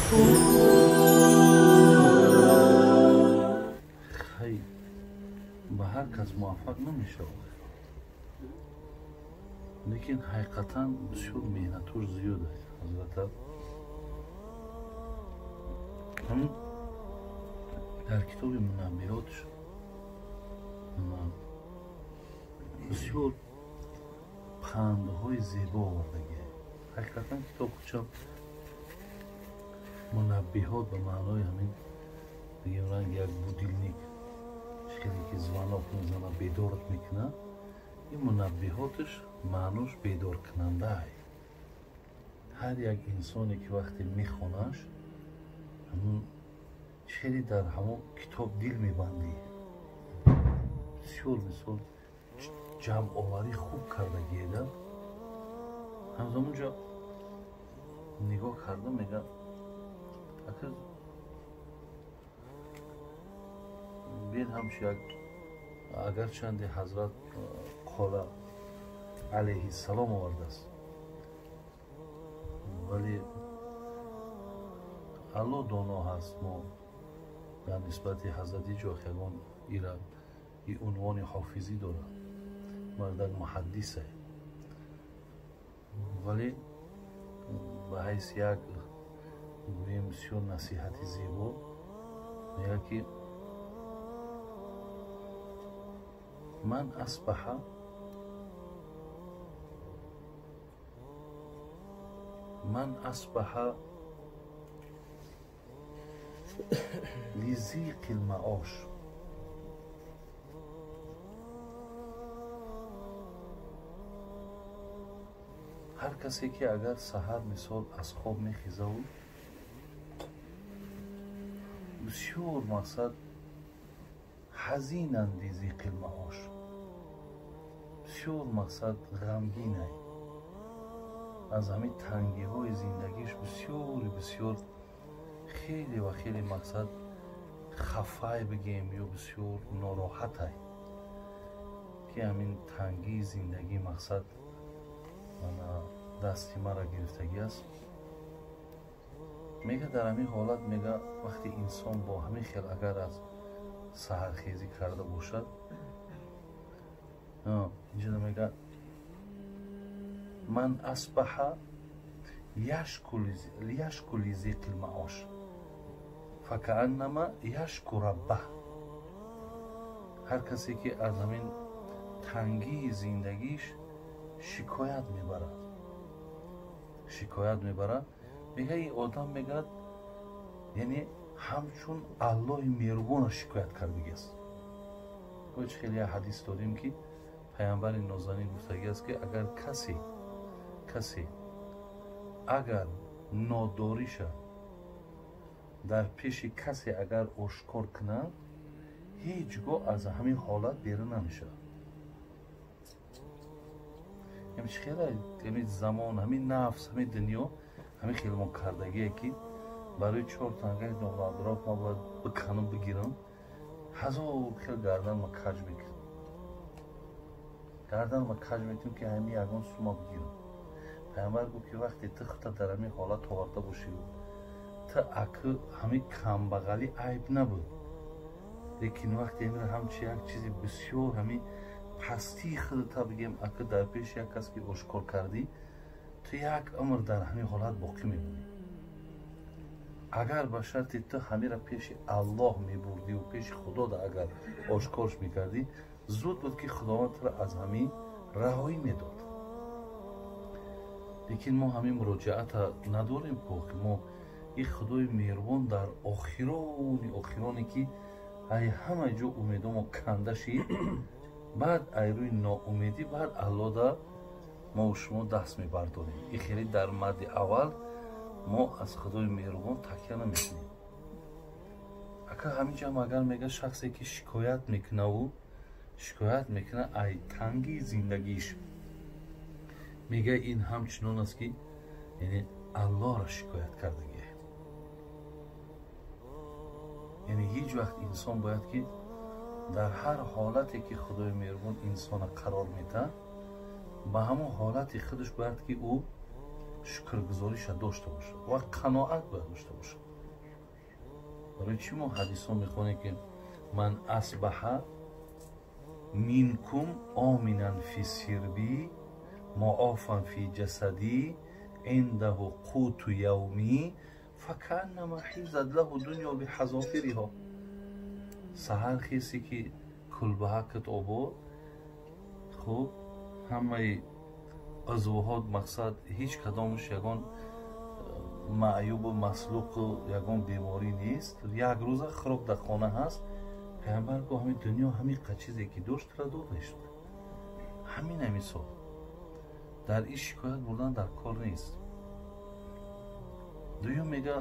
Хай, ба ҳар кас муваффақ намешавад, лекин ҳақиқатан бисёр меҳнатош зиёд аст. Ҳазрата ҳамин дар китоби Мунаббиҳотш бисёр пандҳои зебо овардагиа. Ҳақиқатан китоб худшам Мунаббиҳот ба маънои ҳамин бигем ранг як будильник, хеле ки звонок мезана, бедорат мекунад. Ин мунаббиҳоташ маънош бедоркунандаай. Ҳар як инсоне ки вақте мехонаш, ҳамун хеле дар ҳамон китоб дил мебандӣ. Бисёр мисол ҷамъоварӣ хуб кардагиеда. Ҳамзамонҷо нигоҳ карда мега, ака бин ҳамчу як агарчанде ҳазрат Қола алайҳиссалом овардааст, вале Аллоҳ доно ҳаст. Мо дар нисбати ҳазрат ҳеҷ вақт ягон ира и унвони ҳофизӣ дорад, мардак муҳаддисе, вале ба ҳайси як гӯем бисёр насиҳати зебо мегӯяд ки ман асбаҳа лизиқи лмаош ҳар касе ки агар саҳар мисол аз хоб мехезаву бисёр мақсад ҳазинанд лизиқи лмаош, бисёр мақсад ғамгинай аз ҳамин тангиҳои зиндагиш, бисёри бисёр хеле ва хеле мақсад хафай бигем ё бисёр нороҳатай, ки ҳамин тангии зиндагӣ мақсад дасти мара гирифтагӣ аст. Мега дар ҳамин ҳолат, мега вақте инсон бо ҳамин хел агар аз саҳархезӣ карда бошад, инҷо мега ман асбаҳа яшку лизиқи лмаош факааннама яшку раббаҳ. Ҳар касе ки аз ҳамин тангии зиндагиш шикоят мебарад, мега ин одам мегӯяд, яъне ҳамчун Аллоҳи меҳрубона шикоят кардагиаст. Ҳоч хеле як ҳадис дорем ки паямбари нозанин гуфтагиаст ки агар касе агар нодориша дар пеши касе агар ошкор кунад, ҳеҷ гоҳ аз ҳамин ҳолат берун намешавад. Хеле ҳамин замон, ҳамин нафс, ҳамин дунё ҳамин хелмон кардагие ки барои чор тангаи нобадрок ман бояд биканам, бигирам, ҳазор хел гардан ма каҷ мекунам, гардан ма каҷ мекунам ки ҳамин ягон сума бигирам. Паямбар гуфт ки вақте ту худта дар ҳамин ҳолат оварда бошӣ, ту акы ҳамин камбағалӣ айб набуд, лекин вақте ҳамин ҳамчи як чизи бисёр ҳамин пастии худта бигем акы дар пеши як кас ки ошкор кардӣ, ту як умр дар ҳамин ҳолат боқӣ мемонӣ. Агар ба шарти ту ҳамира пеши Аллоҳ мебурдиву пеши Худо агар ошкорш мекардӣ, зуд буд ки Худованд туро аз ҳамин раҳоӣ медод. Лекин мо ҳамин муроҷиата надорем, ки мо ин Худои меҳрубон дар охирони охироне ки ай ҳама ҷо умедомо канда шид, баъд ай рӯи ноумедӣ баъд Аллоҳ мо шумо даст мебардорем. Ин хеле дар мадди аввал мо аз Худои меҳрубон такя намекунем. Ака ҳаминҷо агар мега шахсе ки шикоят мекунаву шикоят мекуна ай тангии зиндагиш, мега ин ҳамчунон аст ки яъне Аллоҳро шикоят кардагӣ. Яъне ҳеҷ вақт инсон бояд ки дар ҳар ҳолате ки Худои меҳрубон инсона қарор медиҳад, ба ҳамон ҳолати худаш бояд ки ӯ шукргузориша дошта бошад ва қаноат бояд дошта бошад. Барои чӣ мо ҳадисҳо мехонем, ки ман асбаҳа минкум оминан фи сирби муофан фи ҷасадӣ индаҳу қуту явмӣ факааннама ҳифзат лаҳу дунё биҳазофириҳо. Саҳар хесе ки кулбаҳакат обод, хуб, ҳамаи узвҳо мақсад ҳеҷ кадомаш ягон маъюбу маслуқу ягон беморӣ нест, як рӯза хӯрок дар хона ҳаст. Пайғамбар гуфт ҳамин дунё ҳамин қа чизе ки дошт тра дода шуд. Ҳамин мисол дар ин шикоят бурдан дар кор нест. Дуюм мега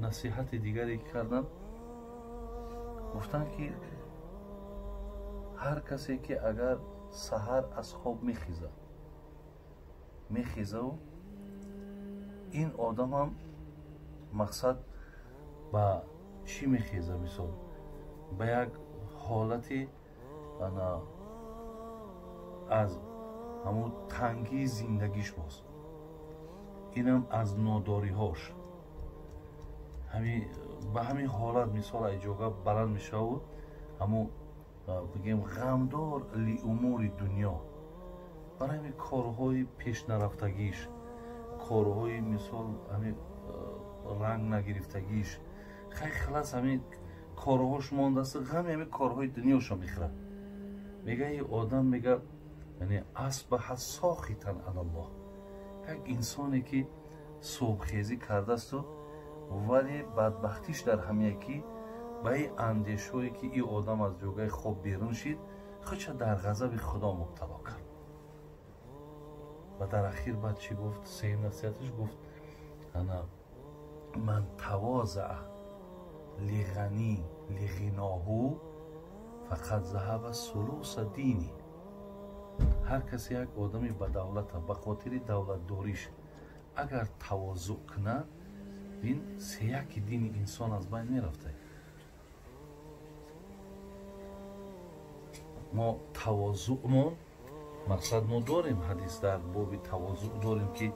насиҳати дигаре карданд, гуфтанд ки ҳар касе ки агар саҳар аз хоб мехезаву ин одамам мақсад ба чӣ мехеза, мисол ба як ҳолати ана аз ҳамун тангии зиндагиш боз, инам аз нодориҳош ба ҳамин ҳолат мисол иҷога баланд мешавад, ҳамун бигем ғамдор лиумури дунё, барои ҳамин корҳои пешнарафтагиш, корҳои мисол ҳамин ранг нагирифтагиш, хай хилас ҳамин корҳош мондааст, ғами ҳамин корҳои дунёшо мехӯрад. Мега ин одам мега яъне асбаҳа сохитан алаллоҳ, як инсоне ки субҳхезӣ кардаасту вале бадбахтиш дар ҳамие ки ба ин андешҳое ки ин одам аз ҷогаи хоб берун шид, худша дар ғазаби худо мубтало кард. Ва дар ахир баъд чӣ гуфт? Сеюм насиҳаташ гуфт ана ман тавозаа лиғанӣ лиғиноҳу фақад заҳаба сулуса дини. Ҳар касе як одами ба давлата ба хотири давлатдориш агар тавозуъ кунад, ин сеяки дини инсон аз байн мерафта. Мо тавозуъмон мақсад мо дорем, ҳадис дар боби тавозуъ дорем ки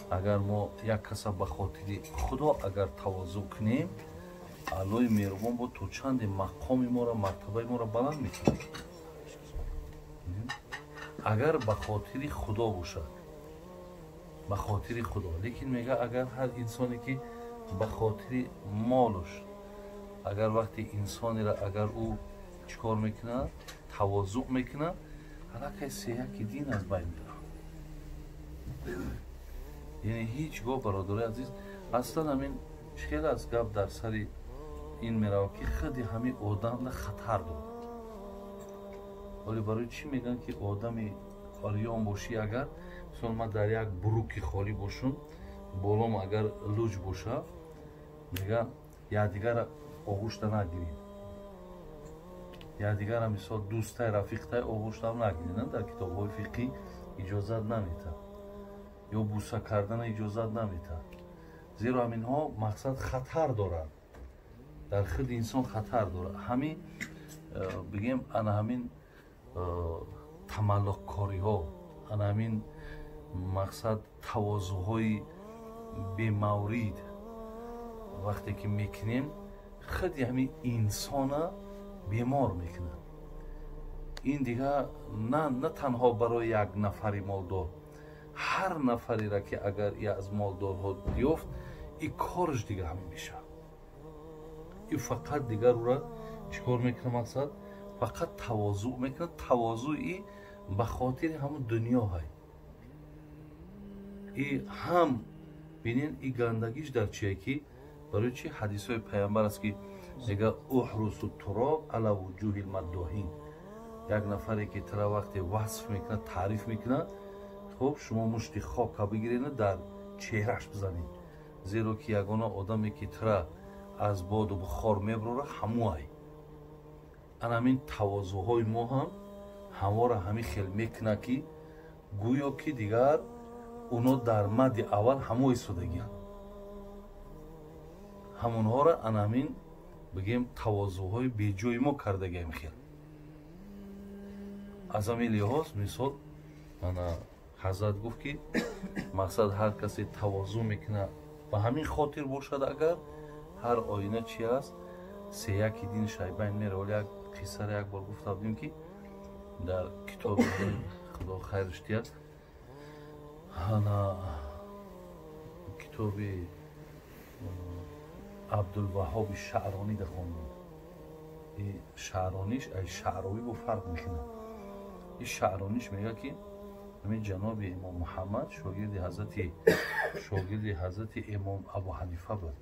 агар мо як каса ба хотири худо агар тавозуъ кунем, Аллоҳи меҳрубон бо то чанде мақоми моро, мартабаи моро баланд мекунад. Агар ба хотири худо бошад, ба хотири худо. Лекин мега агар ҳар инсоне ки ба хотири молуш, агар вақти инсонеро агар ӯ чӣ кор мекунад, тавозуъ мекунад, аллакай сеяки дин аз байн меравад. Яъне ҳеҷ гоҳ, бародарои азиз, аслан ҳамин хеле аз гап дар сари ин меравад ки худи ҳамин одамда хатар дорад. Вале барои чӣ мегӯянд ки одами ориён бошӣ, агар мисол ман дар як буруки холӣ бошум, болом агар луҷ боша, мега якдигара оғӯшта нагиред, якдигара мисол дӯстай рафиқтай оғӯштам нагиред. Дар китобҳои фиқҳӣ иҷозат наметаҳад ё буса кардана иҷозат наметаҳад, зеро ҳаминҳо мақсад хатар доранд, дар худи инсон хатар дорад. Ҳамин бигем ана ҳамин тамаллуқкориҳо, ана ҳамин мақсад тавозуҳои бемаврид вақте ки мекунем, худи ҳамин инсона бемор мекунад. Ин дигар на танҳо барои як нафари молдор, ҳар нафареро ки агар аз молдорҳо ёфт, и кораш дигар ҳамин мешавад. И фақат дигар ӯра чӣ кор мекунад? Мақсад фақат тавозуъ мекунад. Тавозуи ба хотири ҳамун дунё ҳай. И ҳам бинен и гандагиш дар чие ки барои чи ҳадисҳои пайғамбар аст ки мега уҳрусу туроб ала вуҷуҳи лмаддоҳин. Як нафаре ки тра вақте васф мекунад, таъриф мекунад, хуб шумо мушти хока бигирену дар чеҳраш бизанед, зеро ки ягона одаме ки тра аз боду бухор мебарора ҳамуай. Ана ҳамин тавозуҳои мо ҳам ҳамвора ҳамин хел мекунад ки гӯё ки дигар уно дар мадди аввал ҳамо истодагианд. Ҳамонҳоро ана ҳамин бигем тавозуҳои беҷои мо кардагиам хел. Аз ҳамин лиҳоз мисол ана Ҳазрат гуфт ки мақсад ҳар касе тавозӯ мекунад ба ҳамин хотир бошад, агар ҳар оина чи аст, сеяки дини шайбайн мера. Вале як қиссаро як бор гуфта будем ки дар китоби Худо хайрш диҳад, ана китоби Абдулваҳоби Шаъронӣ да хондем. Шаърониш ай Шаъровӣ бо фарқ мекунад. И Шаърониш мегӯяд ки ҳамин ҷаноби имом Муҳаммад шогирди ҳазрати имом Абу Ҳанифа буд.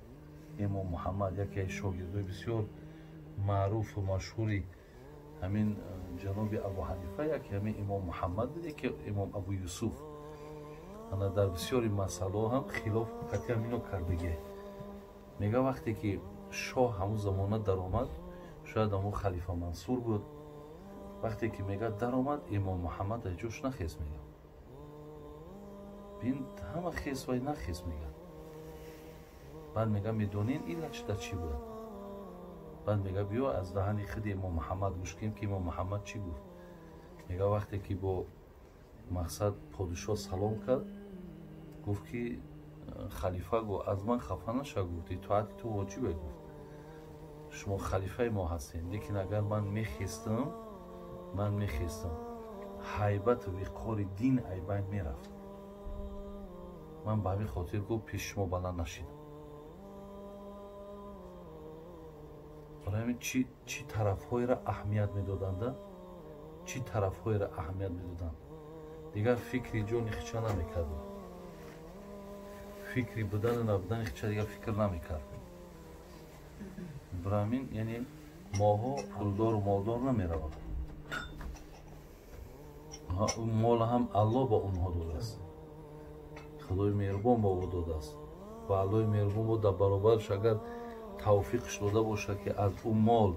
Имом Муҳаммад яке аз шогирдои бисёр маъруфу машҳури ҳамин ҷаноби Абу Ҳанифа, яке ҳамин имом Муҳаммад буд, яке имом Абу Юсуф. Ана дар бисёри масъалаҳо ҳам хилоф қатъи ҳамино кардагие. Мега вақте ки шоҳ ҳамун замона даромад, шояд ҳамун халифа Мансур буд, вақте ки мега даромад, имом Муҳаммад аз ҷош нахез мега. Бин ҳама хез вай нахез мега. Баъд мега медонин иллатш дар чӣ буд? Баъд мега биё аз даҳани худи имом Муҳаммад гӯш кунем ки имом Муҳаммад чӣ гуфт. Мега вақте ки бо мақсад подишоҳ салом кард, гуфт ки халифа гуфт аз ман хафа наша, гуфт итоати ту воҷибе, гуфт шумо халифаи мо ҳастед, лекин агар ман мехестам ҳайбату виқори дин айбайн мерафт. Ман ба ҳамин хотир гуфт пеши шумо баланд нашидам. Барои ҳамин чӣ тарафҳоеро аҳамият медоданда, чӣ тарафҳоеро аҳамият медоданд, дигар фикри ҷони хича намекард, фикри будану набудани хича дигар фикр намекард. Барои ҳамин яъне моҳо пулдору молдор намераванд, мол ҳам Аллоҳ ба онҳо додааст, Худои меҳрубон ба ӯ додааст ва Аллоҳи меҳрубон бо дар баробараш агар тавфиқш дода бошад ки аз ӯ мол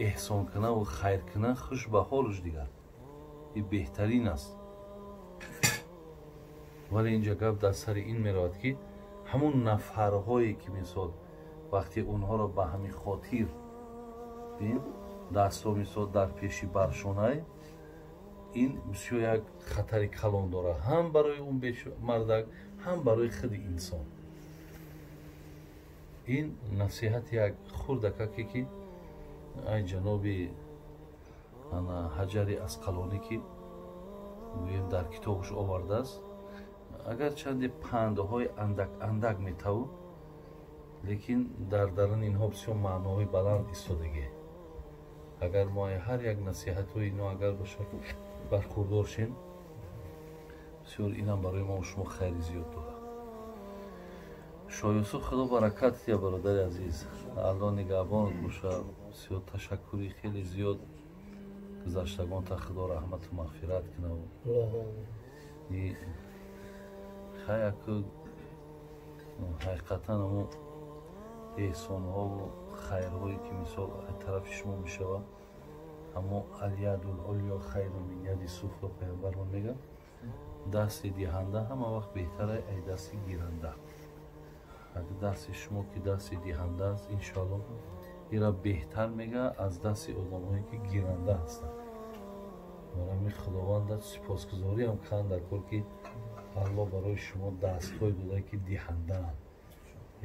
эҳсон кунаву хайр куна, хуш ба ҳолаш дигар ин беҳтарин аст. Вале инҷа гап дар сари ин меравад ки ҳамун нафарҳое ки мисол вақте онҳоро ба ҳамин хотир бин дастҳо мисол дар пеши баршонай, ин бисёр як хатари калон дорад ҳам барои он мардак, ҳам барои худи инсон. Ин насиҳати як хурдакаке ки ай ҷаноби ана Ҳаҷари Асқалонӣ ки гӯем дар китобаш овардааст, агарчанде пандҳои андак андак метавон, лекин дар даруни инҳо бисёр маъноҳои баланд истодагӣ. Агар мо ҳар як насиҳатҳои ино агар бошад бархурдор шем, бисёр инам барои мо шумо хайри зиёд дорад. Шоҳ Юсуф, Худо баракат диҳад бародари азиз, Аллоҳ нигаҳбонат бошад. Бисёр ташаккури хеле зиёд гузаштагонта Худо раҳмату мағфират кунад. Хаяку ҳақиқатан ҳамун эҳсонҳову хайрҳое ки мисол аз тарафи шумо мешавад, ҳамон аляду лулё хайру мин яди суфла паёмбармон мегӯяд, дасти диҳанда ҳама вақт беҳтар ай дасти гиранда. Агар дасти шумо ки дасти диҳанда аст, иншоаллоҳ ира беҳтар мегӯяд аз дасти одамҳое ки гиранда ҳастанд. Барои ҳамин Худованда сипосгузориам кунанд дар кор ки Аллоҳ барои шумо дастҳое додае ки диҳандаанд.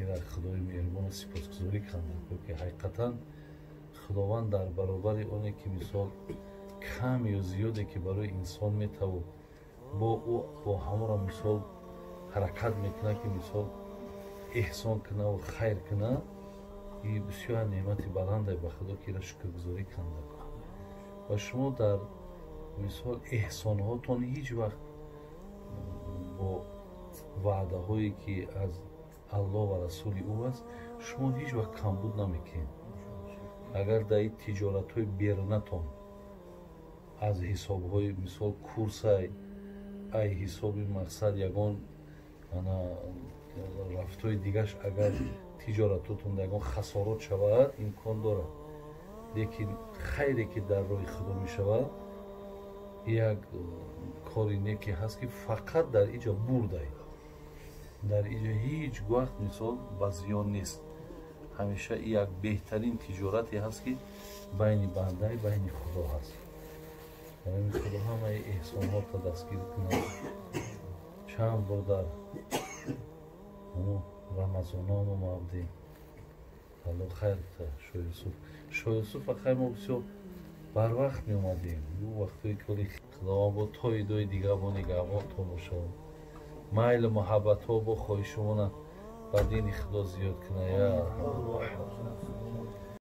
Ира Худои меҳрубоно сипосгузорӣ кунанд дар кор ки ҳақиқатан Худованд дар баробари оне ки мисол кам ё зиёде ки барои инсон метавод, бо ӯ бо ҳамонро мисол ҳаракат мекунад ки мисол эҳсон кунаву хайр кунад, ин бисёр неъмати баланде ба Худо ки ира шукргузорӣ кунанд дар кор. Ва шумо дар мисол эҳсонҳотон ҳеҷ вақт бо ваъдаҳое ки аз Аллоҳ ва расули ӯ аст, шумо ҳеҷ вақт камбуд намекунед. Агар дар ин тиҷоратҳои берунатон аз ҳисобҳои мисол курсай, ай ҳисоби мақсад ягон ана рафтҳои дигаш агар тиҷоратотон ягон хасорот шавад, имкон дорад, лекин хайре ки дар роҳи Худо мешавад, як кори неке ҳаст ки фақат дар иҷа бурдай, дар иҷа ҳеҷ вақт мисол ба зиён нест. Ҳамеша як беҳтарин тиҷорате ҳаст ки байни бандай байни Худо ҳаст. Барои Худо ҳамаи эҳсонҳота дастгир кунад. Чанд бор дар Рамазоном омадем. Алло хайр. Шоюсуф, Шоюсуф ахай, мо бисёр барвақт меомадем. Ӯ вақтое ки оли Худованд бо то идои дига бо нигаҳбонтон бошад, майлу муҳаббатҳо бо хоҳишумона ба дини Худо зиёд кунад. Я.